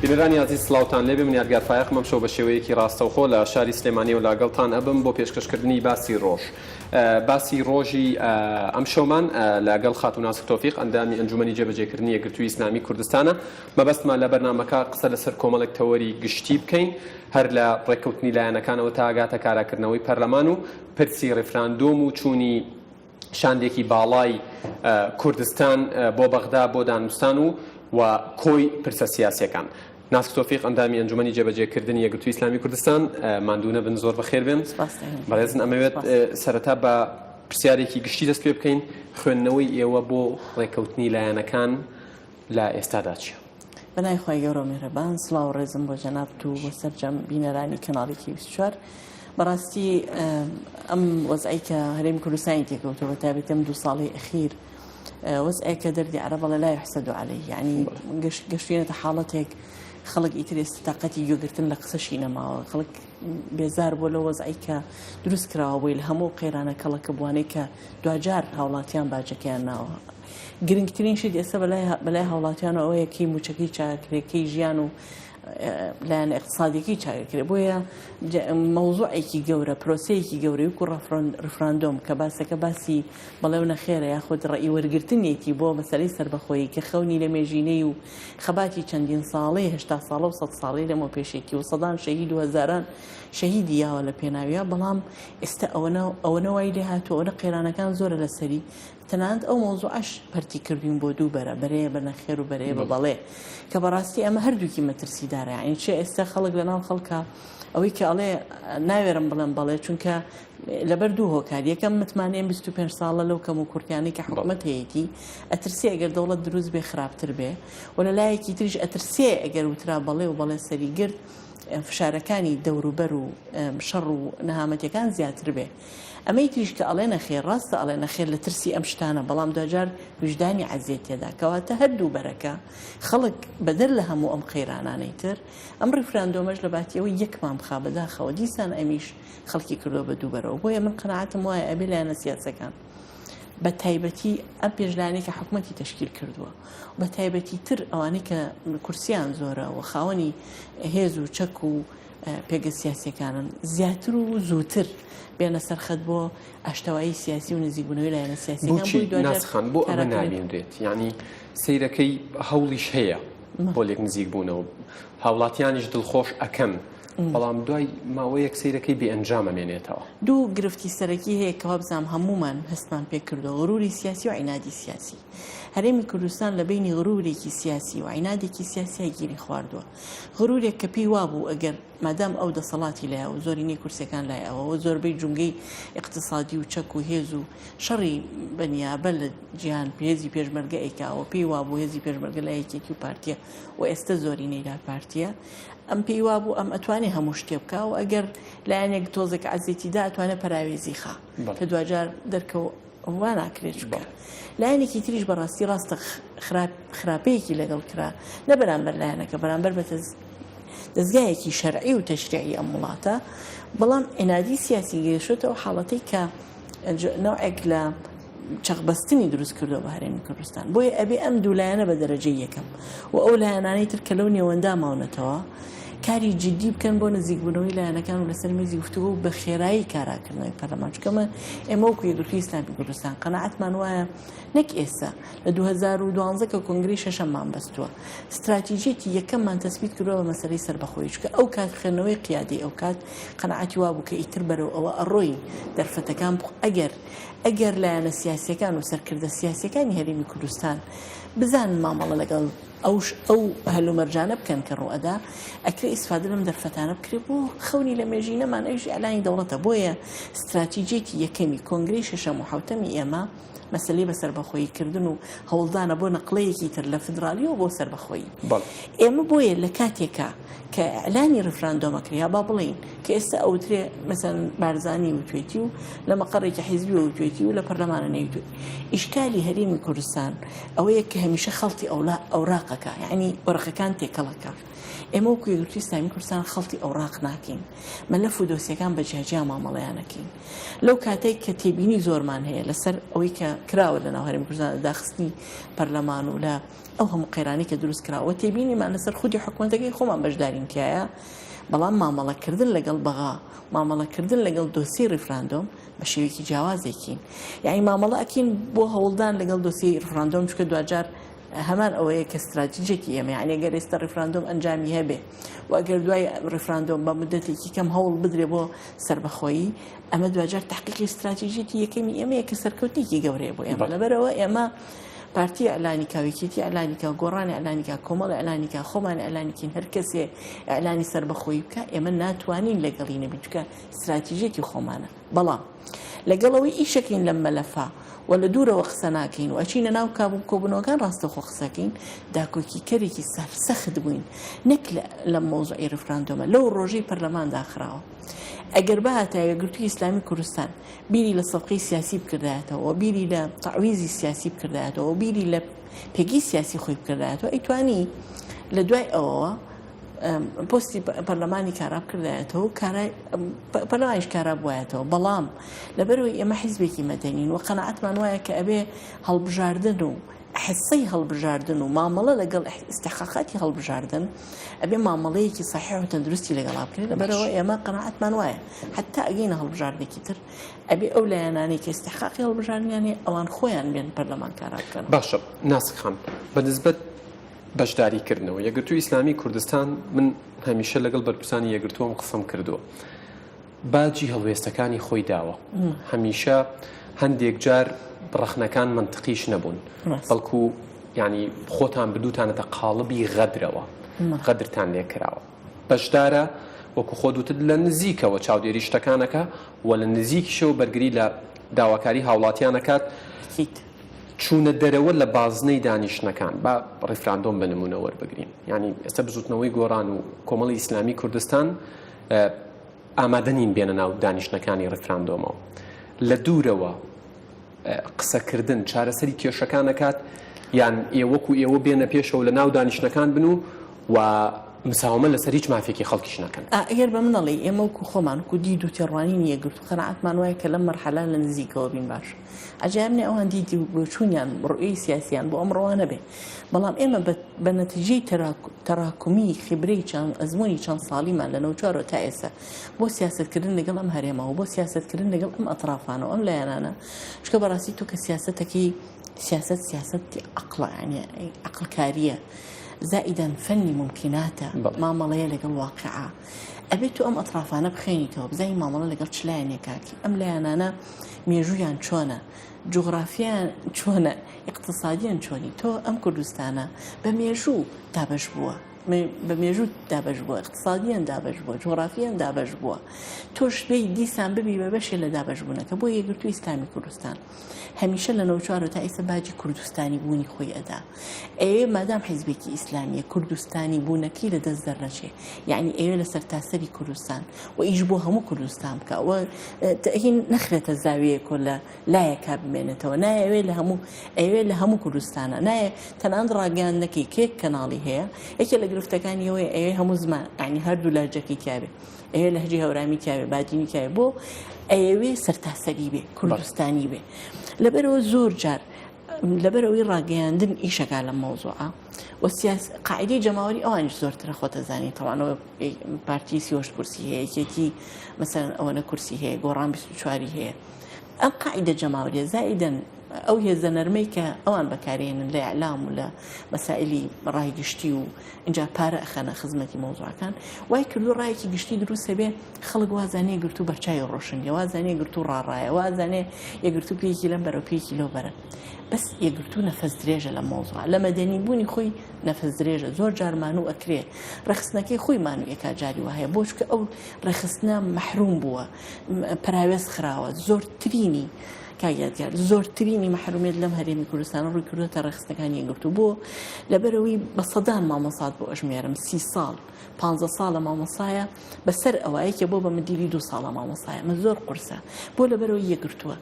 بینەرانی ئازیز سڵاوتان لێبێ من یادگار فایەقم ئەمشەو بە شێوەیەکی ڕاستەوخۆ لە شاری سلێمانیەوە لاگەڵتان ئەبم بۆ پێشکەشکردنی باسی ڕۆژ باسی ڕۆژی ئەمشەومان لەگەڵ خاتوو ناسک تۆفیق ئەندامی ئەنجومەنی جێبەجێکردنی یەکگرتووی ئیسلامی کوردستانە مەبەستمان لە بەرنامەکە قسە لەسەر کۆمەڵێک تەوەری گشتی بکەین هەر لە ڕێککەوتنی لایەنەکانەوە تا ئەگاتە کاراکردنەوەی پەرلەمان و پرسی ڕیفراندۆم و چوونی شاندێکی باڵای کوردستان بۆ بەغدا بۆ دانوستان و و کۆی پرسە سیاسیەکان. ناسک تۆفیق ئەندامی ئەنجومەنی جێبەجێکردنی یەکگرتووی ئیسلامی کوردستان ماندوو نەبن زۆر بەخێر بێن. بەڕێزن ئەمەوێت سەرەتا بە پرسیارێکی گشتی دەست پێ بکەین خوێندنەوەی ئێوە بۆ ڕێکەوتنی لایەنەکان لە ئێستادا چیە؟ بەناوی خوای گەورەو میهرەبان سڵاو و ڕێزم بۆ جەنابت و بۆ سەرجەم بینەرانی کەناڵی کی 24 بەڕاستی ئەم وەزعی کە هەرێمی کوردستانی تێکەوتەوە بە تایبەتی ئەم دوو ساڵی ئەخیر وەزعێکە دەردی عەرەب ئەڵێ لا يحسد عليه یعنی گەشتینەتە حاڵەتێک خەڵک ئیتر ئێستا تاقەتی گوێگرتن لە قسەشی نەماوە خەڵک بێزار بووە لەو وەزعی کە دروست کراوە بۆی لە هەموو قەیرانە کەڵەکە بووانەی کە دواجار هاوڵاتیان باجەکەیان ناوە گرنگترین شت ئێستا بەلای هاوڵاتیانەوە ئەوەیە کەی مووچەکەی چاکرێ کەی ژیان و لایەنە اقتصادیەکەی چاکرێ بۆیە مەوزوعێکی گەورە پرۆسەیەکی گەورەی وکو ڕفراندۆم کە باسەکە باسی بەڵێ و نەخێرە یاخود ڕەئی وەرگرتنێکی بۆ مەسەلەی سەربەخۆیی کە خەونی لە مێژینەی و خەباتی چەندین ساڵەی هەشتا ساڵە و سەد ساڵەی لەمەو پێشێکی و سەدان شەهید و هەزاران شەهیدی یاوە لە پێناویا بەڵام ئێستا ئەوەنە ئەوەنە وای لێ هاتووە ئەوەنە قەیرانەکان زۆرە لەسەری تەنانەت ئەو مەوزوعەش پەرتی کردوین بۆ دوو بەرە، بەرەیە بە نەخێر و بەرەیە بە بەڵێ، کە بەڕاستی ئەمە هەردووکی مەترسیدارە، یانی چێ ئێستا خەڵک لەناو خەڵکا ئەوەی کە ئەڵێ ناوێرم بڵێم بەڵێ چونکە لەبەر دوو هۆکار، یەکەم متمانەی ئەم 25 ساڵە لەو کەم و کورتیانەی کە حکومەت هەیەتی ئەترسێ ئەگەر دەوڵەت دروست بێ خراپتر بێ و لە لایەکی تریش ئەترسێ ئەگەر وترا بەڵێ و بەڵێ سەری گرت فشارەکانی دەوروبەر و شەڕ و نەهامەتیەکان زیاتر بێ. ئەمەی تریش کە ئەڵێ نەخێر ڕاستە ئەڵێ نەخێر لە ترسی ئەم شتانە بەڵام دواجار ویژدانی عەزیەت تێدا کەواتە هەردوو بەرەکە خەڵک بەدەر لە هەموو ئەم قەیرانانەی تر ئەم ڕیفراندۆمەش لە باتی ئەوەی یەکمان بخا بەداخەوە دیسان ئەمیش خەڵکی کردووە بە دوو بەرەوە بۆیە من قەناعەتم وایە ئەبێ لایەنە سیاسەکان بە تایبەتی ئەم پێشلایەنەی کە حکومەتی تەشکیل کردووە بە تایبەتی تر ئەوانەی کە کورسیان زۆرە و خاوەنی هێز و چەک و پێگە سیاسیەکانن زیاتر و زووتر بێنە سەر خەت بۆ ئاشتەوایی سیاسی و نزیکبوونەوەی لایەنە سیاسیەکان بۆچی بۆی دواجار ناس خان بۆ ئەمە کاراکردنی نابینرێت یعنی سەیرەکەی هەوڵیش هەیە بۆ لێک نزیک بوونەوە هاوڵاتیانیش دڵخۆش ئەکەن بەڵام دوای ماوەیەک سەیرەکەی بێ ئەنجام ئەمێنێتەوە. دوو گرفتی سەرەکی هەیە کە وابزانم هەموومان هەستمان پێ کردووە، غروری سیاسی و عینادی سیاسی. هەرێمی کوردستان لە بەینی غرورێکی سیاسی و عینادێکی سیاسیا گیری خواردووە. غرورێک کە پێی وابوو ئەگەر مادام ئەو دەسەڵاتی لایە و زۆرینەی کورسیەکان لای ئەوە و زۆربەی جومگەی ئیقتسادی و چەک و هێز و شەڕی بە نیابە لە جیهان هێزی پێشمەرگە ئەیکا و پێی وابوو هێزی پێشمەرگە لای یەکێتی و پارتیە و ئێستە زۆرینەی لای پارتیە ئەم پێی وابوو ئەم ئەتوانێ هەموو شتێ بکا و ئەگەر لایەنێک تۆزێک عەزێتی دا ئەتوانێ پەراوێزی خا کە دواجار دەرکەو وا ناکرێت چونکە لایەنێکی تریش بەڕاستی ڕاستە خراپەیەکی لەگەڵ کرا نە بەرامبەر لایەنەکە بەرامبەر بە دەزگایەکی شەرعی و تەشریعی ئەم وڵاتە بەڵام عنادی سیاسی گەیشتەوە حاڵەتەی کە نەوعێک لە چەقبەستنی دروست کردووە بە هەرێمی کوردستان بۆیە ئەبێ ئەم دوو لایەنە بە دەرەجەی یەکەم و ئەو لایەنانەی تر کە لەو نێوەندا ماونەتەوە کاری جدی بکەن بۆ نزیکبوونەوەی لایەنەکان و لەسەر مێزی گفتوگۆ و بە خێرایی کاراکردنەوەی پەرلەمان چونکە ئەمە ئێمە وەکو یەکگرتووی ئیسلامی کوردستان قەناعەتمان وایە نەک ئێستا لە 2012 کە کۆنگرەی شەشەممان بەستووە ستراتیژیەتی یەکەممان تەسبیت کردووە بە مەسەلەی سەربەخۆیی چونکە ئەو کات خوێندنەوەی قیادەی ئەو کات قەناعەتی وابوو کە ئیتر بەرەو ئەوە ئەڕۆین دەرفەتەکان ئەگەر ئەگەر لایەنە سیاسیەکان و سەرکردە سیاسیەکانی هەرێمی کوردستان بزانن مامەڵە لەگەڵ ئەوش ئەو هەلومەرجانە بکەن کە ڕوئەدا، ئەکرێ ئیسفادە لەم دەرفەتانە بکرێ بۆ خەونی لە مێژینەمان ئەویش ئیعلانی دەوڵەتە، بۆیە ستراتیجیەتی یەکەمی کۆنگرەی شەشەم و حەوتەمی ئێمە مەسەلەی بە سەربەخۆیی کردن و هەوڵدانە بۆ نەقڵەیەکی تر لە فدرالیەوە بۆ سەربەخۆیی. ئێمە بۆیە لە کاتێکا کە ئیعلانی ڕیفراندۆم ئەکرێ یا با بڵێین کە ئێستا ئەوترێ مەسەلەن بارزانی وتوێتی و لە مەقەڕێکی حیزبی وتوێتی و لە پەرلەمانە نەیوتوێ ئیشکالی هەرێمی کوردستان ئەوەیە کە هەمیشە خەڵتی ئەولا ئەوراقەکە یعنی وەرەقەکان تێکەڵەکە ئێمە وەکو یەکگرتووی ئیسلامی کوردستان خەڵتی ئەوراق ناکەین مەلەف و دۆسیەکان بە جیاجیا مامەڵەیان ئەکەین لەو کاتێک کە تێبینی زۆرمان هەیە لەسەر ئەوەی کە. کراوە لە ناو هەرێمی کوردستان لە داخستنی پەرلەمان و لە ئەو هەموو قەیرانی کە دروست کراوە تێبینیمان لەسەر خودی حکومەتەکەی خۆمان بەشدارین تایە بەڵام مامەڵەکردن لەگەڵ بەغا مامەڵەکردن لەگەڵ دۆسی ڕیفراندۆم بە شێوەیەکی جیاوازێکین یعنی مامەڵە ئەکین بۆ هەوڵدان لەگەڵ دۆسی ڕیفراندۆم چکە دواجار هەمان ئەوەیە کە ستراتیجێکی ئێمە یعنی گەر ئێستا ڕیفراندۆم ئەنجامی هەبێ و ئەگەر دوای ڕیفراندۆم بە مدەتێکی کەم هەوڵ بدرێ بۆ سربەخۆیی ئەمە دواجار تحقیقی ستراتیژیەتی یەکەمی ئێمەیە کە سەرکەوتنێکی گەورەیە بۆ ئێمە لەبەرەوە ئێمە پارتی ئەلانی کا یەکێتی ئەلانی کا گۆڕانی ئەلانی کا کۆمەڵ ئەلانی کا خۆمان ئەلانیکین هەر کەسێ ئەلانی سربەخۆیی بکە ئێمە ناتوانین لەگەڵی نەبین چونکە ستراتیژیەتی خۆمانە بەڵام لەگەڵ ئەوەی ئیشەکەین لەم مەلەفە و لە دوورەوە قسە ناکەین و ئەچینە ناو کابوو کۆبوونەوەکان ڕاستەخۆ قسەکەین داکۆکی کەرێکی سەرسەخت بووین نەک لە مەوزوعی ڕیفراندۆمە لەو ڕۆژەی پەرلەمان داخراوە ئەگەر بهاتایە یەکگرتووی ئیسلامی کوردستان بیری لە سەبقەی سیاسی بکردایەتەوە بیری لە تەعویزی سیاسی بکردایەتەوە بیری لە پێگەی سیاسی خۆی بکردایەتەوە ئەیتوانی لە دوای ئەوەوە پۆستی پەرلەمانی کارا بکردایەتەوە و کارای پەرلەمانیش کارا بوایەتەوە بەڵام لەبەرەوەی ئێمە حیزبێکی مەدەنین و قەناعەتمان وایە کە ئەبێ هەڵبژاردن و حسەی هەڵبژاردن و مامەڵە لەگەڵ ئیستحقاقاتی هەڵبژاردن ئەبێ مامەڵەیەکی سەحیح و تەندروستی لەگەڵا بکرێت لەبەرەوە ئێمە قەناعەتمان وایە حتا ئەگەینە هەڵبژاردنێکی تر ئەبێ ئەو لایەنانەی کە ئیستحقاقی هەڵبژاردنیان هەیە ئەوان خۆیان بێن پەرلەمان کارا بکەن. باشە ناسک خان بە نسبەت بەشداری کردنەوە یەکگرتووی ئیسلامی کوردستان من هەمیشە لەگەڵ بەرپرسانی یەکگرتووم قسەم کردووە باجی هەڵوێستەکانی خۆی داوە هەمیشە هەندێک جار ڕەخنەکان منتقیش نەبوون بەڵکو ینی خۆتان بدوتانەتە قاڵبی غەدرەوە غەدرتان لێکراوە بەشدارە وەکو خۆ دوتت لە نزیکەوە چاودێری شتەکانەکە و لە نزیکیشەوە بەرگری لە داواکاری هاوڵاتیانەکات چوونە دەرەوە لە بازنەی دانیشتنەکان، با ڕیفراندۆم بە نموونە وەربگرین، یانی ئێستا بزووتنەوەی گۆڕان و کۆمەڵی ئیسلامی کوردستان ئامادە نین بێنە ناو دانیشتنەکانی ڕیفراندۆمەوە. لە دوورەوە قسەکردن چارەسەری کێشەکان ئەکات یان وەکو ئێوە بێنە پێشەوە لە ناو دانیشتنەکان بن و و مساومە لەسەر هیچ مافێکی خەڵکیش نەکەن. ئەگەر بە من ئەڵێی ئێمە وەکو خۆمان وەکو دید و تێڕوانینی یەکگرتوو قەناعەتمان وایە کە لەم مەرحەلە لە نزیکەوە بین باشە. عەجایب نیە ئەوان دیدی و بۆچوونیان ڕوئیەی سیاسیان بۆ ئەمڕۆ وا نەبێ بەڵام ئێمە بە نەتیجەی تەراکومی خیبرەی چەند ئەزموونی چەند ساڵیمان لە نەوچوارەوە تا ئێستا بۆ سیاسەتکردن لەگەڵ ئەم هەرێمەوە بۆ سیاسەتکردن لەگەڵ ئەم ئەترافانە و ئەم لایەنانە چونکە بەڕاستی تۆ کە سیاسەتەکەی سیاسەت سیاسەتی عەقڵە یعنی عەقڵکارییە زائیدەن فەنی مومکیناتە مامەڵەیە لەگەڵ واقعە ئەبێت تۆ ئەم ئەترافانە بخوێنیتەوە بزانی مامەڵە لەگەڵ چ لایەنێکاکی ئەم لایەنانە مێژوویان چۆنە، جوغرافیایان چۆنە، ئیقتسادیان چۆنی، تۆ ئەم کوردستانە بە مێژوو دابەش بووە، بە مێژوو دابەش بووە، ئیقتسادیان دابەش بووە، جوغرافیان دابەش بووە، تۆش بێی دیسان ببی بە بەشێ لە دابەشبوونەکە بۆ یەکگرتووی ئیسلامی کوردستان. هەمیشە لە نەوچوارەوە تا ئیستا باجی کوردستانی بوونی خۆی ئەدا. ئەیەوێ مادام حیزبێکی ئیسلامیە کوردستانی بوونەکەی لە دەست دەرنەچێ یعنی ئەیەوێ لە سەرتاسەری کوردستان و ئیش بۆ هەموو کوردستان بکە و تەهین نەخرێتە زاویەکۆ لە لایەکا بمێنێتەوە نایەوێ لە هەموو ئەیەوێ لە هەموو کوردستانە نایە تەنانەت ڕاگەیاندنەکەی کێک کەناڵی هەیە یەکێ لە گرفتەکانی ئەوەیە ئەیەوێ هەموو زمان یعنی هەردوو لەهجەکەی تیابێ ئەیەوێ لەهجەی هەورامی تیابێ بادینی تیابێ بۆ ئەیەوێ سەرتاسەری بێ کوردستانی بێ لەبەرەوە زۆر جار لەبەرئەوەی ڕاگەیاندن ئیشەکا لەم مەوزوعە و سیاس قاعدەی جەماوەری ئەوانیش زۆرترە خۆتەزانی تەوانەوە پارتی 38 کورسی هەیە یەکێتی مەسەرەن ئەوەنە کورسی هەیە گۆڕان 24 هەیە ئەم قاعدە جەماوەریە زائیدەن ئەو هێزە نەرمەی کە ئەوان بەکارێنن لە ئیعلام و لە مەسائلی ڕای گشتی و اینجا پارە ئەخەنە خزمەتی مەوزوعەکان وای کردو ڕایەکی گشتی دروستە بێ خەڵک وازانێ یەکگرتوو بەرچاوی ڕۆشن نیە وازانێ یەکگرتوو ڕاڕایە وازانێ یەکگرتوو پێیەکی لەم بەرە و پێیەکی لەو بەرە بەس یەکگرتوو نەفەس درێژە لەم مەوزوعە لە مەدەنی بوونی خۆی نەفەس درێژە زۆر جار مانوو ئەکرێ ڕێکخستنەکەی خۆی مانوو ئێکا جاری وایە بۆ چونکە ئەو ڕێکخستنە مەحروم بووە پەراوێز خراوە زۆرترینی کاک یادگار زۆرترینی مەحرومیەت لەم هەرێمی کوردستانە ڕووی کردووەتە ڕێکخستنەکانی یەکگرتوو بۆ لەبەرەوەی بە سەدان مامۆسات بۆ ئەژمێرم سی ساڵ پانزە ساڵە مامۆسایە بەسەر ئەوە یەکێ بۆ بە مدیری دوو ساڵە مامۆسایە من زۆر قورسە بۆ لەبەرەوەی یەکگرتووە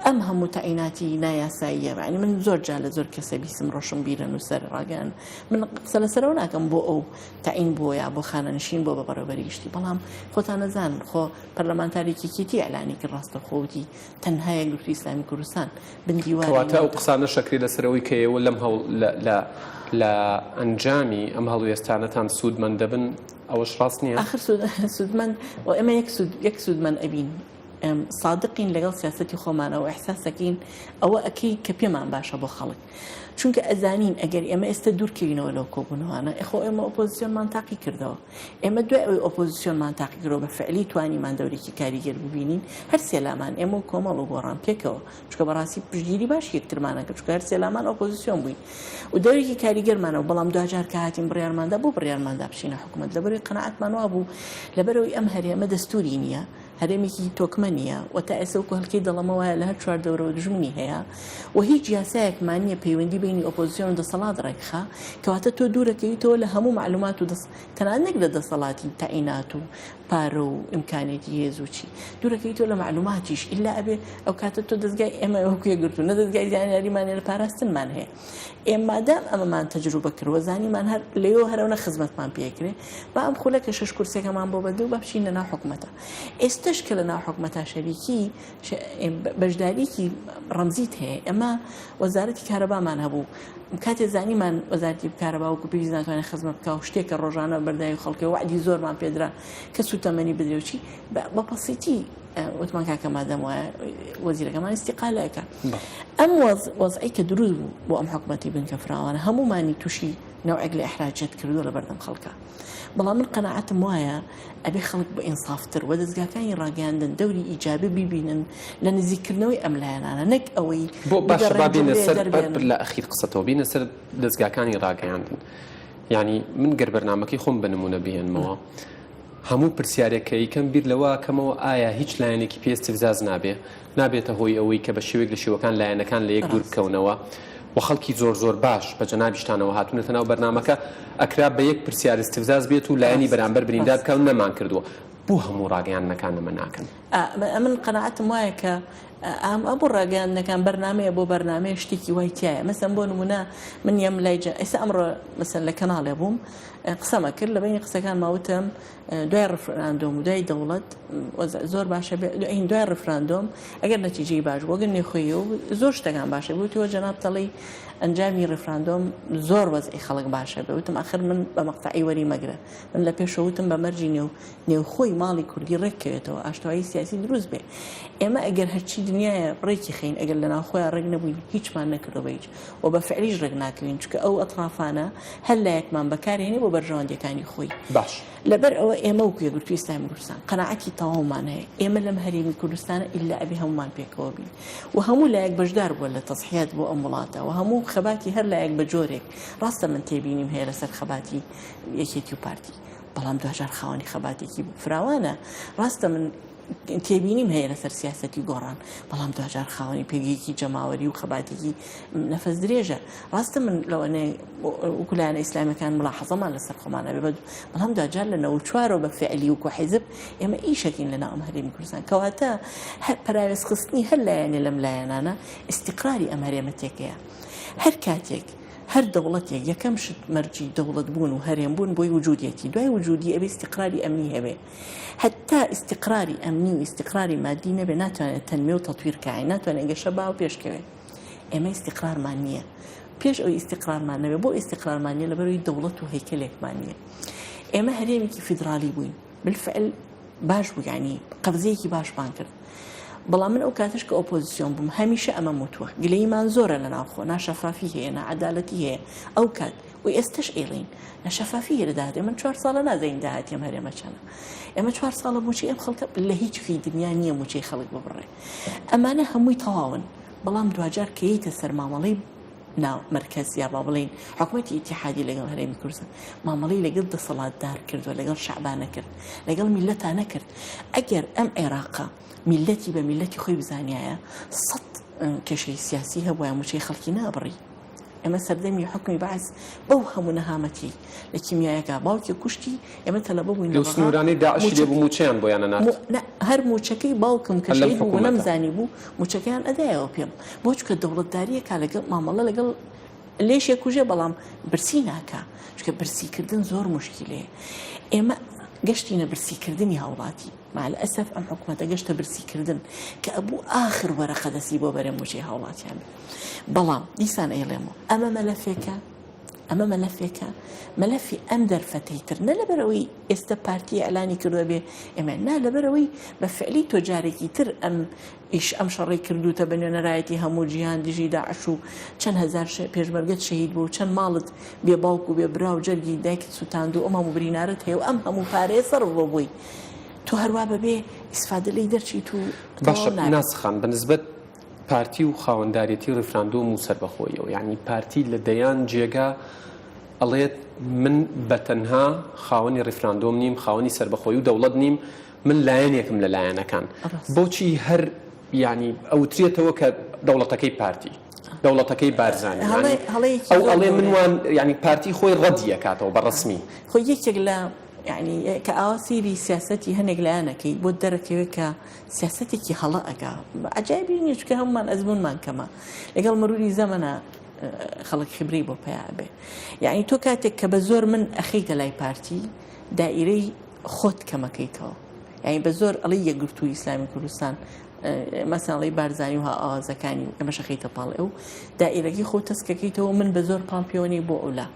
ئەم هەموو تەعیناتی نایاساییە یعنی من زۆر جا لە زۆر کەسە بیسم ڕۆشن بیرە نووسەر ڕاگەیان من قسە لەسەرەوە ناکەم بۆ ئەو تەعین بۆ یا بۆ خانەنشین بۆ بە بەڕێوەبەری گشتی بەڵام خۆتان نەزان خۆ پەرلەمانتارێکی یەکێتی ئیعلانی کرد ڕاستەوخۆ وتی تەنها. تەنها یەکگرتووی ئیسلامی کوردستان بن دیواری کەواتە ئەو قسانەش ئەکرێ لەسەر ئەوەی کە ئێوە لەم هەوڵ لە لە لە ئەنجامی ئەم هەڵوێستانەتان سوودمەند دەبن ئەوەش ڕاست نییە؟ ئاخر سوود سوودمەند و ئێمە یەک سوود یەک سوودمەند ئەبین سادقین لەگەڵ سیاسەتی خۆمانەوە ئیحساسەکەین ئەوە ئەکەی کە پێمان باشە بۆ خەڵک چونکە ئەزانین ئەگەر ئێمە ئێستا دوورکەوینەوە لەو کۆبوونەوانە ئەخۆ ئێمە ئۆپۆزیسیۆنمان تاقی کردەوە ئێمە دوای ئەوەی ئۆپۆزیسیۆنمان تاقیکردەوە بە فعلی توانیمان دەورێکی کاریگەر ببینین هەر سێلامان ئێمە و کۆمەڵ و گۆڕان پێکەوە چونکە بەڕاستی پشتگیری باشی یەکترمان ئەکرد چونکە هەر سێلامان ئۆپۆزیسیۆن بووین و دەورێکی کاریگەرمانەوە بەڵام دواجار کە هاتین بڕیارماندا بۆ بڕیارماندا بچینە حکوومەت لەبەرەوەی قەناعەتمان وابوو لەبەرەوەی ئەم هەرێمە دەستوری نییە هەرێمێکی تۆکمە نییە و تا ئێستا وەکو هەلکەی دەڵەمە وایە لە هەر چوار دەورەوە دوژمنی هەیە و هیچ یاسایەکمان نییە پەیوەندی بینی ئۆپۆزیسیۆن و دەسەڵات ڕێکخا کەواتە تۆ دوورەکەویتەوە لە هەموو معلومات و دەست تەنانەت نەک لە دەسەڵاتی تەعینات و پارە و ئیمکانێتی هێز و چی دوورەکەویتەوە لە معلوماتیش ئیلا ئەبێ ئەو کاتە تۆ دەستگای ئێمە وەکو یەکگرتوو نە دەستگای زانیاریمان هەیە لە پاراستنمان هەیە ئێ مادام ئەمەمان تەجروبە کرد و زانیمان هەر لەوێوە هەر ئەونە خزمەتمان پێکرێ با ئەم خولە کە شەش کورسیەکەمان بۆ بەدە و با بچینە ناو حکومەتە ئێستش کە لە ناو حکومەتا شەریکی بەشداریکی ڕەمزیت هەیە ئەمە وەزارەتی کارەبامان هەبوو کاتێ زانیمان وەزارەتی کارەبا وەکو پێویست ناتوانێت خزمەت بکا و شتێکە ڕۆژانە بەردای خەڵکێ وەعدی زۆرمان پێدرا کە سوتەمەنی بدرێ و چی بە پەسیتی وتمان کاکە مادەم وایە وەزیرەکەمان ئیستیقالە ئەکا ئەم وەزعی کە دروست بوو بۆ ئەم حکومەتی بنکە فراوانە هەموومانی تووشی نەوعێک لە ئیحراجیەت کردووە لە بەردەم خەڵکە بەڵام من قەناعەتم وایە ئەبێ خەڵک بە ئینسافتر و دەزگاکانی ڕاگەیاندن دەوری ئیجابی ببینن لە نزیککردنەوەی ئەم لایەنانە نەک ئەوەی بۆ باشە با بینە سەر لە ئەخیر قسەتەوە بینە سەر دەزگاکانی ڕاگەیاندن یعنی من گەر بەرنمەکەی خۆم بە نمونە بهێنمەوە هەموو پرسیارێک کە ئەیکەم بیر لەوە ئەکەمەوە ئایا هیچ لایەنێکی پێ ئیستفزاز نابێ؟ نابێتە هۆی ئەوەی کە بە شێوەیەک لە شێوەکان لایەنەکان لە یەک دوور بکەونەوە و خەڵکی زۆر زۆر باش بە جەنابیشتانەوە هاتوونەتە ناو بەرنامەکە ئەکرا بە یەک پرسیار ئیستفزاز بێت و لایەنی بەرامبەر بریندار بکا و نەمانکردووە. بۆ هەموو ڕاگەیاندنەکان ئەمە ناکەن؟ ئەمن قەناعەتم وایە کە ئەم ئەبوو ڕاگەیاندنەکان بەرنامەیە بۆ بەرنامەیە شتێکی وای تایە مەسەن بۆ نمونە من یەم لای ئێستا ئەمڕۆ مەسەن لە کەناڵێ بووم قسەمە کرد لە بەینی قسەکانما وتم دوای ڕفراندۆم و دوای دەوڵەت زۆر باشە این دوای ڕفراندۆم ئەگەر نەتیجەی باش بۆ گەر نێخۆی و زۆر شتەکان باشە بوتەوە جەناب تەڵی ئەنجامی ڕفراندۆم زۆر وەزعی خەڵک باشە بێ وتم ئەخر من بە مەقتەعی وەری مەگرە من لە پێشەوتم بە مەرجی نێو نێوخۆی ماڵی کوردی ڕێککەوێتەوە ئاشتەوایی سیاسی دروست بێ ئێمە ئەگەر هەرچی دنیاە ڕێکی خەین ئەگەر لە ناوخۆیان ڕێک نەبووین هیچمان نەکردەوە بە هیچ و بە فعلیش ڕێک ناکەوین چونکە ئەو ئەترافانە هەر لایەکمان بەکارهێنێ بۆ بەرژەوەندیەکانی خۆی. باش. لەبەر ئەوە ئێمە وەکو یەکگرتووی ئیسلامی کوردستان قەناعەتی تەواومان هەیە ئێمە لەم هەرێمی کوردستانە ئیلا ئەبێ هەموومان پێکەوە بین و هەموو لایەک بەشدار بووە لە تەزحیات بۆ ئەم وڵاتە و هەموو خەباتی هەر لایەک بە جۆرێک ڕاستە من تێبینیم هەیە لەسەر خەباتی یەکێتی و پارتی بەڵام دواجار خاوەنی خەباتێکی فراوانە ڕاستە من تێبینیم هەیە لەسەر سیاسەتی گۆڕان، بەڵام دواجار خاوەنی پێگەیەکی جەماوەری و خەباتێکی نەفەس درێژە. ڕاستە من لەوانەیە وەکو لایەنە ئیسلامیەکان ملاحەزەمان لەسەر خۆمان هەبێ، بەڵام دواجار لە 94ەوە بە فعلی وەکو حیزب ئێمە ئیشەکەین لەناو ئەم هەرێمی کوردستان. کەواتە هەر پەراوێزخستنی هەر لایەنێ لەم لایەنانە ئیستیقراری ئەم هەرێمە تێکەیە. هەر کاتێک هەر دەوڵەتێک یەکەم شت مەرجی دەوڵەت بوون و هەرێم بوون بۆی وجودیەتی، دوای وجودی ئەبێ ئیستیقراری ئەمنی هەبێ. هەتا ئیستیقراری ئەمنی و ئیستیقراری مادی نەبێ ناتوانێت تەنمیە و تەتویر کای ناتوانێت گەشە با و پێشکەوێ ئێمە ئیستیقرارمان نییە پێش ئەوی ئیستیقرارمان نەبێ بۆ ئیستیقرارمان نییە لەبەرەوەی دەوڵەت و هەیکەلێکمان نییە ئێمە هەرێمێکی فیدراڵی بووین بالفعل باش بوو یعنی قەبزەیەکی باشمان کرد بەڵام من ئەو کاتش کە ئۆپۆزیسیۆن بووم هەمیشە ئەمە وتووە گلەیمان زۆرە لە ناوخۆ ناشەفافی هەیە ناعەدالەتی هەیە ئەو کات و ئێستەش ئەیڵێین نە شەفافی هەیە لە داهات ئێمە چوار ساڵە نازانین داهاتی ئەم هەرێمە چەنە ئێمە چوار ساڵە موچەی ئەم خەڵکە لە هیچ کوێی دنیا نییە موچەی خەڵک ببڕێ ئەمانە هەمووی تەواون بەڵام دواجار کە یەیتە سەر مامەڵەی ناو مەرکەز یا با بڵێین حکومەتی ئیتیحادی لەگەڵ هەرێمی کوردستان مامەڵەی لەگەڵ دەسەڵاتدار کردووە لەگەڵ شەعبا نەکرد لەگەڵ میللەتا نەکرد ئەگەر ئەم عێراقە میللەتی بە میللەتی خۆی بزانیایە سەد کێشەی سیاسی هەبوایە موچەی خەڵکی نابڕی ئێمە سەردەمی حوکمی بەعس بەو هەموو نەهامەتی لە کیمیایەکە باوکی کوشتی ئێمە تەلەبە بووین لەو سنوورانەی داعشی لێ بوو مووچەیان بۆیان ئەنارد. هەر مووچەکەی باوکم کە شەهید بوو نەمزانی بوو مووچەکەیان ئەدایەوە پێم بۆ چونکە دەوڵەتدارییەکە لەگەڵ مامەڵە لەگەڵ لێشێ کوژێ بەڵام برسی ناکا چونکە برسیکردن زۆر موشکیلەیە ئێمە. گەشتینە برسیکردنی هاوڵاتی، مع الاسف ئەم حکومەتە گەشتە برسیکردن کە ئەبوو ئاخر وەرەقە دەستی بۆ بەرێ موچەی هاوڵاتیان بێ. بەڵام دیسان ئەیڵێمەوە ئەمە مەلەفێکە ئەمە مەلەفێکە مەلەفی ئەم دەرفەتەی تر نە لەبەرئەوەی ئێستە پارتی ئیعلانی کردوە بێ ئێمە نا لەبەرئەوەی بە فعلی تۆ جارێکی تر ئەم ئیش ئەم شەڕەی کردوتە بە نوێنەرایەتی هەموو جیهان دژی داعش و چەند هەزار پێشمەرگەت شەهید بوو چەند ماڵت بێ باوک و بێ برا و جەرگی دایکت سوتاند و ئەم هەموو برینارەت هەیە و ئەم هەموو پارەیە سەرف بۆ بووی تۆ هەروا بەبێ ئیسفادە لێی دەرچیت و باشە ناسخ خان بە نسبەت پارتی و خاوەندارێتی ڕیفراندۆم و سەربەخۆیەوە یعنی پارتی لە دەیان جێگا ئەڵێت من بە تەنها خاوەنی ڕیفراندۆم نیم خاوەنی سەربەخۆی و دەوڵەت نیم من لایەنێکم لە لایەنەکان بۆچی هەر یعنی ئەوترێتەوە کە دەوڵەتەکەی پارتی دەوڵەتەکەی بارزانانی ئەو ئەڵێ من وان یعنی پارتی خۆی ڕەدی ئەکاتەوە بە ڕەسمی. خۆی یەکێک لە یعنی کە ئاوا سەیری سیاسەتی هەنێک لایەنەکەی بۆت دەرەکەوێت کە سیاسەتێکی هەڵە ئەکا عەجایبیش نییە چونکە هەموومان ئەزموونمان کەمە لەگەڵ مروری زەمەنە خەڵک خبرەی بۆ پەیا ئەبێ یعنی تۆ کاتێک کە بە زۆر من ئەخەیتە لای پارتی دائیرەی خۆت کەمەکەیتەوە یعنی بە زۆر ئەڵێی یەکگرتووی ئیسلامی کوردستان مەسەن ئەڵێی بارزانی و هاوئاوازەکانی و ئێمەش ئەخەیتە پاڵ ئەو دائیرەکەی خۆ تەسکەکەیتەوە من بە زۆر پاڵ پێوەنەی بۆ ئەولا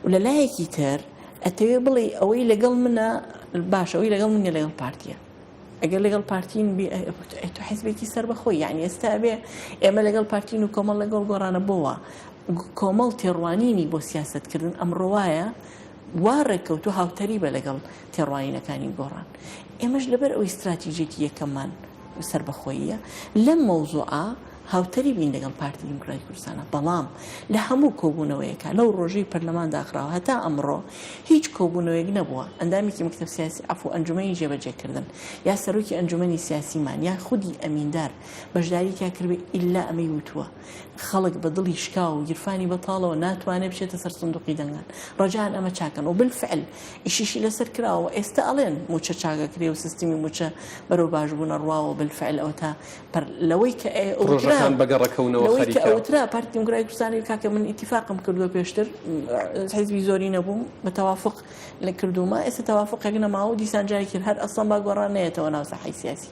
و لە لایەکی تر ئەتەوێ بڵێ ئەوەی لەگەڵ منە باشە ئەوەی لەگەڵ من نیە لەگەڵ پارتیە ئەگەر لەگەڵ پارتین بی تۆ حزبێکی سەربەخۆی یعنی ئێستا ئەبێ ئێمە لەگەڵ پارتین و کۆمەڵ لەگەڵ گۆڕانە بۆوە کۆمەڵ تێڕوانینی بۆ سیاستکردن ئەمڕۆ وایە وا ڕێککەوت و هاوتەریبە لەگەڵ تێڕوانینەکانی گۆڕان ئێمەش لەبەر ئەوەی ستراتیژێتی یەکەممان سەربەخۆییە لەم مەوزوعە هاوتەریبین لەگەڵ پارتی دیموکراتی کوردستانە، بەڵام لە هەموو کۆبوونەوەیەکا لەو ڕۆژەی پەرلەمان داخراوە هەتا ئەمڕۆ هیچ کۆبوونەوەیەک نەبووە ئەندامێکی مەکتەب سیاسی عەفو ئەنجومەنی جێبەجێکردن یا سەرۆکی ئەنجومەنی سیاسیمان یا خودی ئەمیندار بەشداری تیا کردبێ ئیلا ئەمەی وتووە خەڵک بە دڵی شکاو و گیرفانی بەتاڵەوە ناتوانێ بچێتە سەر سندوقی دەنگدان ڕەجان ئەمە چاکەن و بالفعل ئیشیشی لەسەر کراوە و ئێستا ئەڵێن مووچە چاکەکرێ و سیستمی مووچە بەرەو باشبوون ئەڕواوە بالفعل ئەوەتا پەر لەوەی کە ئەوترا پرۆژەکان بەگەڕەکەونەوە لەوەی کە خەریکە. ئەوترا پارتی دیموکراتی کوردستانی کاکە من ئیتیفاقم کردووە پێشتر حیزبی زۆری نەبووم بە تەوافق لە کردوومە ئێستا تەوافقێک نەماوە و دیسان جارێکی هەر ئەسڵەن با گۆڕان نەیەتەوە ناو ساحەی سیاسی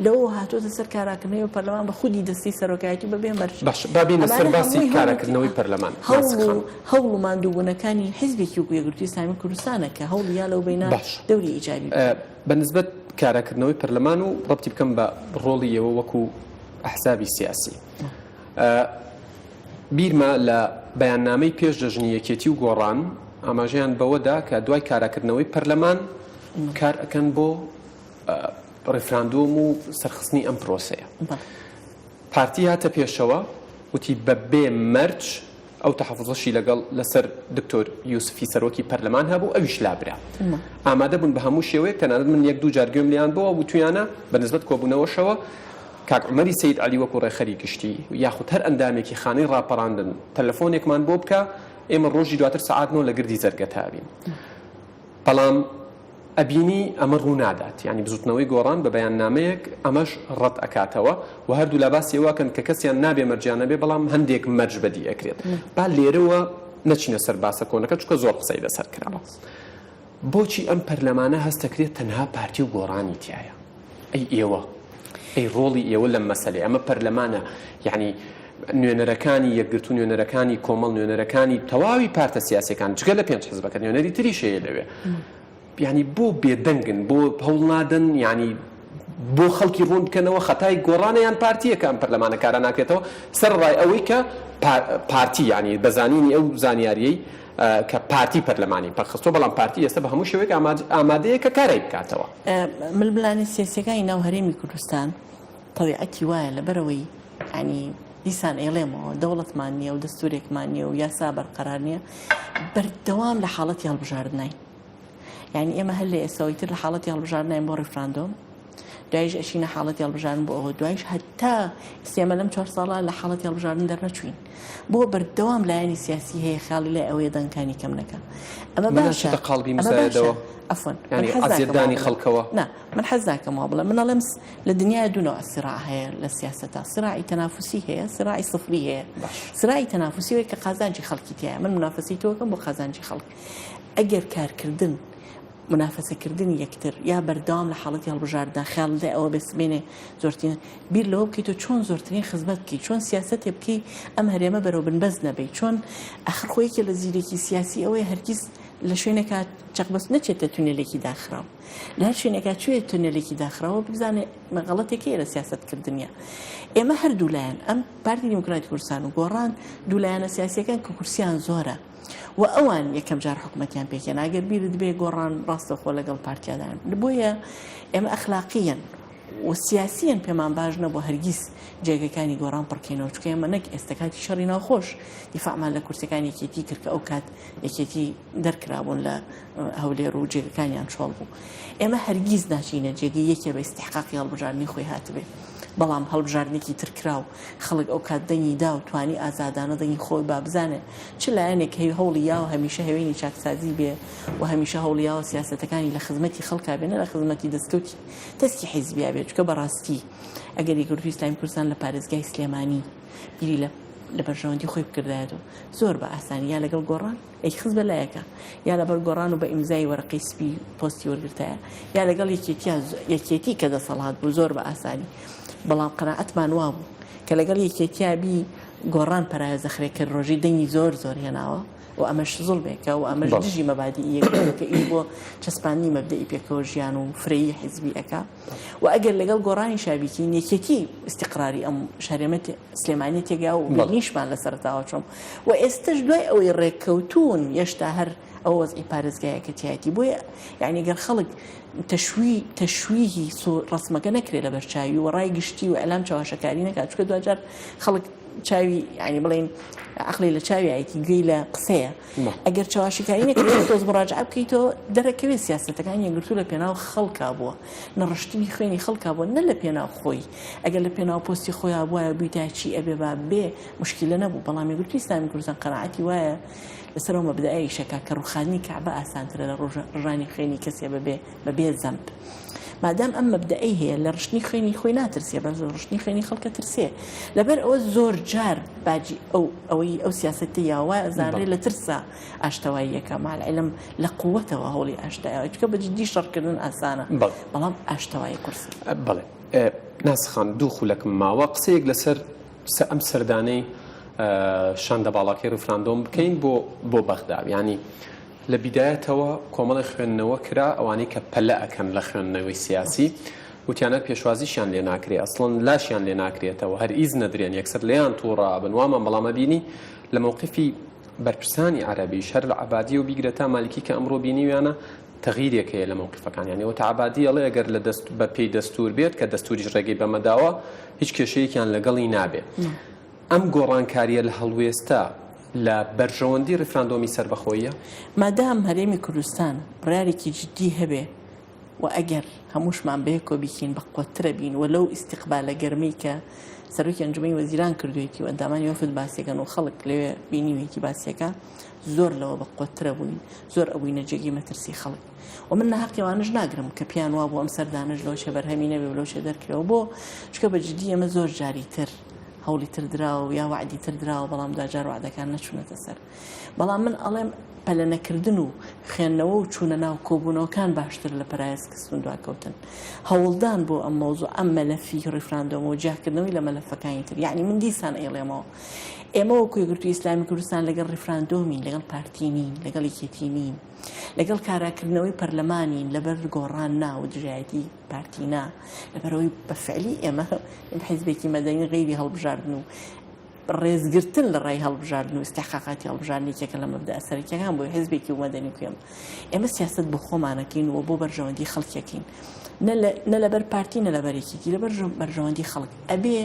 لەوەوە هاتووەتە سەر کاراکردنەوەی پەرلەمان بە خودی دەستەی سەرۆکایەتی بە بێ مەرج باش با بێینە سەر ئەمانە باسی هەمووی هەوڵ کاراکردنەوەی پەرلەمان هەوڵ ناسک و خان. هەوڵ و ماندووبوونەکانی حیزبێکی وەکوو یەکگرتووی ئیسلامی کوردستانە کە هەوڵی یا لەو بەینە باش دەوری ئیجابی بکەن. بە نسبەت کاراکردنەوەی پەرلەمان و ڕەبتی بکەم بە ڕۆڵی ئێوە وەکو ئەحزابی سیاسی. بیرمە لە بەیاننامەی پێش جەژنی یەکێتی و گۆڕان ئاماژەیان بەوەدا کە دوای کاراکردنەوەی پەرلەمان کار ئەکەن بۆ ڕیفراندۆم و سەرخستنی ئەم پرۆسەیە. پارتی هاتە پێشەوە وتی بە بێ مەرج ئەو تەحەفوزەشی لەگەڵ لەسەر دکتۆر یوسفی سەرۆکی پەرلەمان هەبوو ئەویش لابرا. ئامادە بوون بە هەموو شێوەیەک تەنانەت من یەک دوو جار گوێم لێیان بۆوە وتویانە بە نسبەت کۆبوونەوەشەوە کاک عومەری سەید عەلی وەکو ڕێکخەری گشتی یاخود هەر ئەندامێکی خانەی ڕاپەڕاندن تەلەفۆنێکمان بۆ بکا ئێمە ڕۆژی دواتر سەعات نۆ لە گردی زەرگەتە ئەبین. بەڵام ئەبینی ئەمە ڕوونادات، یانی بزوتنەوەی گۆڕان بە بەیاننامەیەک ئەمەش ڕەت ئەکاتەوە و هەردوولا باسی ئەوە ئەکەن کە کەسیان نابێ مەرجیان هەبێ بەڵام هەندێک مەرج بەدی ئەکرێت. با لێرەوە نەچینە سەر باسە کۆنەکە چونکە زۆر قسەی لەسەر کراوە. بۆچی ئەم پەرلەمانە هەستەکرێت تەنها پارتی و گۆڕانی تیایە؟ ئەی ئێوە؟ ئەی ڕۆڵی ئێوە لەم مەسەلەیە؟ ئەمە پەرلەمانە یانی نوێنەرەکانی یەکگرتوو، نوێنەرەکانی کۆمەڵ، نوێنەرەکانی تەواوی پارتە سیاسیەکان جگە لە پێنج حزبەکە نوێنەری تریش هەیە لەوێ. یانی بۆ بێدەنگن؟ بۆ هەوڵ نادەن؟ یانی بۆ خەڵکی ڕوون بکەنەوە خەتای گۆڕانە یان پارتیە کە ئەم پەرلەمانە کارا ناکرێتەوە؟ سەرەڕای ئەوەی کە پارتی یانی بە زانینی ئەو زانیاریەی کە پارتی پەرلەمانی پەکخستووە، بەڵام پارتی ئێستا بە هەموو شێوەیەک ئامادەیە کە کارای بکاتەوە. ململانێ سیاسیەکانی ناو هەرێمی کوردستان تەبیعەتی وایە لەبەرئەوەی یانی دیسان ئەیڵێمەوە دەوڵەتمان نییە و دەستورێکمان نییە و یاسا بەرقەرار نییە بەردەوام لە حاڵەتی هەڵبژاردنین یعنی ئێمە هەر لە ئێستاوەی تر لە حاڵەتی هەڵبژاردنین بۆ ڕیفراندۆم دوایش ئەچینە حاڵەتی هەڵبژاردن بۆ ئەوە دوایش هەتا ئێمە لەم چوار ساڵە لە حاڵەتی هەڵبژاردن دەرنەچوین بۆ بەردەوام لایەنی سیاسی هەیە خاڵی لای ئەوەیە دەنگکانی کەم نەکە ئەمە باشە قاڵبی مزایدەوە عەفوەن یعنی ئەزیەتدانی خەڵکەوە نا من حەز ناکەم وا بڵێم من ئەڵێم لە دنیای دوو نەوع سراع هەیە لە سیاسەتا سراعی تەنافوسی هەیە سراعی سفری هەیە سراعی تەنافوسی وەی کە قازانجی خەڵکی تایە من منافەسی تۆکەم بۆ قازانجی خەڵک ئەگەر کارکردن. مونافەسەکردنی یەکتر یا بەردەوام لە حاڵەتی هەڵبژاردنا خەیاڵ لای ئەوە بێ سبەینێ زۆرترین بیر لەوە بکەیتەوە چۆن زۆرترین خزمەت بکەی چۆن سیاسەتێ بکەی ئەم هەرێمە بەرەو بنبەست نەبەی چۆن ئەخر خۆ یەکێ لە زیرەکی سیاسی ئەوەیە هەرگیز لە شوێنێکا چەقبەست نەچێتە تونێلێکی داخراو لە هەر شوێنێکا چوێ تونێلێکی داخراوە بزانێ غەڵەتێک هەیە لە سیاسەت کردنیە ئێمە هەردوو لایەن ئەم پارتی دیموکراتی کوردستان و گۆڕان دوو لایەنە سیاسیەکان کە کورسیان زۆرە و ئەوان یەکەم جار حکومەتیان پێکهێنا گەر بیرت بێ گۆڕان ڕاستەوخۆ لەگەڵ پارتیادان بۆیە ئێمە ئەخلاقیەن و سیاسیەن پێمان باش نەبوو هەرگیز جێگەکانی گۆڕان پڕکەینەوە چونکە ئێمە نەک ئێستا کاتی شەڕی ناوخۆش دیفاعمان لە کورسەکانی یەکێتی کرد کە ئەو کات یەکێتی دەرکرابوون لە هەولێر و جێگەکانیان چۆڵ بوو ئێمە هەرگیز ناچینە جێگەی یەکێ بە ئیستحقاقی هەڵبژاردنی خۆی هاتبێ بەڵام هەڵبژاردنێکی تر کرا و خەڵک ئەو کات دەنگی دا و توانی ئازادانە دەنگی خۆی با بزانێ چ لایەنێک هەی هەوڵی یاوە هەمیشە هەوێنی چاکسازی بێ و هەمیشە هەوڵی یاوە سیاسەتەکانی لە خزمەتی خەڵکا بێ نە لە خزمەتی دەستکەوتی تەسکی حیزبیا بێ چونکە بەڕاستی ئەگەر یەکگرتووی ئیسلامی کوردستان لە پارێزگای سلێمانی بیری لە لە بەرژەوەندی خۆی بکردایەتەوە زۆر بە ئاسانی یا لەگەڵ گۆڕان ئەیخست بە لایەکا یا لەبەر گۆڕان و بە ئیمزای وەرەقەی سپی پۆستی وەرگرتایە یا لەگەڵ یەکێتیا یەکێتی کە دەسەڵات بوو زۆر بە ئاسانی بەڵام قەناعەتمان وابوو کە لەگەڵ یەکێتیا بی گۆڕان پەراوێزەخرێ کرد ڕۆژی دەنگی زۆر زۆر هێناوە و ئەمەش زوڵمێکە و ئەمەش دژی مەبادی یەکگرتووە کە ئیش بۆ چەسپاندنی مەبدەئی پێکەوە ژیان و فرەیی حیزبی ئەکا و ئەگەر لەگەڵ گۆڕانیشا بیکەین یەکێتی ئیستیقراری ئەم شارێمە سلێمانی تێگا و بینیشمان لە سەرەتاوە چۆن و ئێستش دوای ئەوەی ڕێککەوتون یەشتا هەر ئەو وەزعی پارێزگایەکە تیایەتی بۆیە یعنی گەر خەڵک تەشوی تەشویهی ڕسمەکە نەکرێت لە بەرچاوی و ڕای گشتی و ئەلام چاواشەکاری نەکات چونکە دواجار خەڵک چاوی یعنی بڵێن عقلی لە چاویایەتی گوێی لە قسەیە ئەگەر چەواشەکاری نەکرێت تۆز مراجعە بکەیتەوە دەرەکەوێت سیاسەتەکان یەکگرتوو لە پێناو خەڵکا بووە نەڕشتنی خوێنی خەڵکا بووە نە لە پێناو خۆی ئەگەر لە پێناو پۆستی خۆیا بوایە بیتایە چی ئەبێ با بێ مشکلە نەبوو بەڵام یەکگرتووی ئیسلامی کوردستان قەناعەتی وایە لەسەر ئەو مەبدەئە ئیشەکا کە ڕوخاندنی کەعبە ئاسانترە لە ڕژانی خوێنی کەسێ بەبێ بەبێ زەمب مادام ئەم مەبدەئەی هەیە لە ڕشتنی خوێنی خۆی ناترسێ بەس لە ڕشتنی خوێنی خەڵکە ترسێ لەبەر ئەوە زۆر جار باجی ئەو ئەوەی ئەو سیاسەتی یاوە زانرێ لە ترسا ئاشتەواییەکە مع العلم لە قوتەوە هەوڵی ئاشتایەوە چکە بە جدی شەڕکردن ئاسانە بەڵام ئاشتەوایی قورسە. بەڵێ ناسخان دوو خولەکم ماوە قسەیەک لەسەر ئەم سەردانەی شاندە باڵاکەی ڕیفراندۆم بکەین بۆ بۆ بەغدا یانی لە بیدایەتەوە کۆمەڵێ خوێندنەوە کرا ئەوانەی کە پەلە ئەکەن لە خوێندنەوەی سیاسی وتیان هەر پێشوازیشیان لێ ناکرێ ئەسڵەن لاشیان لێ ناکرێتەوە هەر ئیز نەدرێن یەکسەر لێیان تووڕە ئەبن وامان بەڵام ئەبینی لە مەوقفی بەرپرسانی عەرەبیش هەر لە عەبادیەوە بیگرە تا مالکی کە ئەمڕۆ بینیویانە تەغیرێک هەیە لە مەوقفەکان یانی ئەوەتا عەبادی ئەڵێ ئەگەر لە دەست بە پێی دەستوور بێت کە دەستوریش ڕێگەی بەمە داوە هیچ کێشەیەکیان لەگەڵی نابێ ئەم گۆڕانکارییە لە هەڵوێستە لە بەرژەوەندی ڕیفراندۆمی سەربەخۆییە؟ مادام هەرێمی کوردستان بڕیارێکی جدی هەبێ و ئەگەر هەمووشمان بەیەکەوە بیکەین بەقوەتترە بین و لەو ئیستیقبالە گەرمەی کە سەرۆکی ئەنجومەنی وەزیران کردوویەتی و ئەندامانی وەفد باسیەکەن و خەڵک لەوێ بینیویەتی باسیەکە زۆر لەوە بەقوەتترە بووین زۆر ئەبووینە جێگەی مەترسی خەڵک و من ناهەقی ئەوانەش ناگرم کە پێیان وابوو ئەم سەردانەش لەوەچێ بەرهەمی نەبێ و لەوچێ دەرکرێەوە بۆ چونکە بە جدی ئێمە زۆر جاری تر هەوڵی تر دراوە و یا وەعدی تر دراوە بەڵام دواجار وەعدەکان نەچوونەتە سەر بەڵام من ئەڵێم پەلە نەکردن و خوێندنەوە و چوونە ناو کۆبوونەوەکان باشتر لە پەراوێز خستن دواکەوتن هەوڵدان بۆ ئەم مەوزوع ئەم مەلەفی ڕیفراندۆم و جیاکردنەوەی لە مەلەفەکانی تر یعنی من دیسان ئەیڵێمەوە ئێمە وەکو یەکگرتووی ئیسلامی کوردستان لەگەڵ ڕیفراندۆمین لەگەڵ پارتی نین لەگەڵ یەکێتی نین لەگەڵ کاراکردنەوەی پەرلەمانین لەبەر گۆڕان نا و دژایەتی پارتی نا لەبەرئەوەی بە فعلی ئێمە حیزبێکی مەدەنی غەیری هەڵبژاردن و ڕێزگرتن لە ڕای هەڵبژاردن و ئیستحقاقاتی هەڵبژاردن یەکێکە لە مەبدەئە سەرەکیەکان بۆی حیزبێکی و مەدەنی کوێم ئێمە سیاسەت بۆ خۆمانەکەین و بۆ بەرژەوەندی خەڵکیەکەین نە لەبەر پارتی نە لەبەر یەکێتی لەبەر بەرژەوەندی خەڵک ئەبێ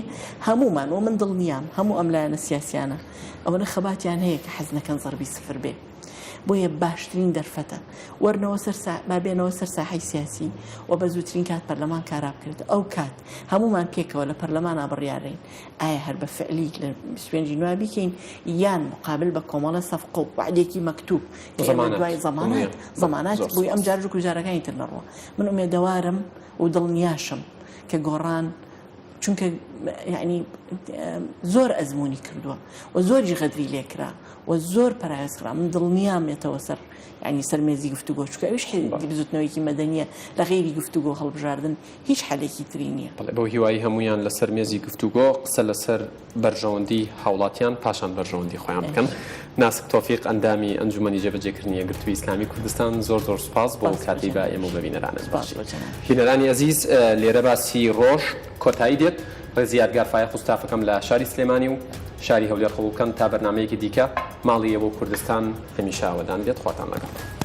هەمومان و من دڵنیام هەموو ئەم لایەنە سیاسیانە ئەوەنە خەباتیان هەیە کە حەز نەکەن زەربی سفر بێ بۆیە باشترین دەرفەتە وەرنەوە سەر با بێنەوە سەر ساحەی سیاسی و بە زووترین کات پەرلەمان کارا بکرێت ئەو کات هەمومان پێکەوە لە پەرلەمانا بڕیارین ئایا هەر بە فعلی لە 25 نوێ بیکەین یان مقابل بە کۆمەڵە سەفقە و وعدێکی مەکتوب دوای زەمانات زەمانات بۆی ئەم جار و جارەکانی تر نەڕوە من ئومێدەوارم و دڵنیاشم کە گۆڕان. چونکە یعنی زۆر ئەزمموی کردووە و زۆریش غەدری لێکرا و زۆر پەراوێز خرا من دڵنیام ێتەوە سەر یعنی سەر مێزی گفتوگۆ چونکە ئەویش بزوتنەوەیەکی مەدەنیە لە غەیری گفتوگۆ هەڵبژاردن هیچ حەلێکی تری نییە. بەڵێ بەو هیوایی هەموویان لەسەر مێزی گفتوگۆ قسە لەسەر بەرژەوەندی هاوڵاتیان پاشان بەرژەوەندی خۆیان بکەن. ناسک تۆفیق ئەندامی ئەنجومەنی جێبەجێکردنی یەکگرتووی ئیسلامی کوردستان زۆر زۆر سوپاس بۆ ئەو کاتەی بە ئێمە و بە بینەرانت بەخشی. بینەرانی ئەزیز لێرە باسی ڕۆژ کۆتایی دێت. ڕێزی یادگار فایەق و ستافەکەم لە شاری سلێمانی و شاری هەولێر قبوڵ بکەن تا بەرنامەیەکی دیکە ماڵی ئێوە و کوردستان هەمیشە ئاوەدان بێت خواتان لەگەڵ.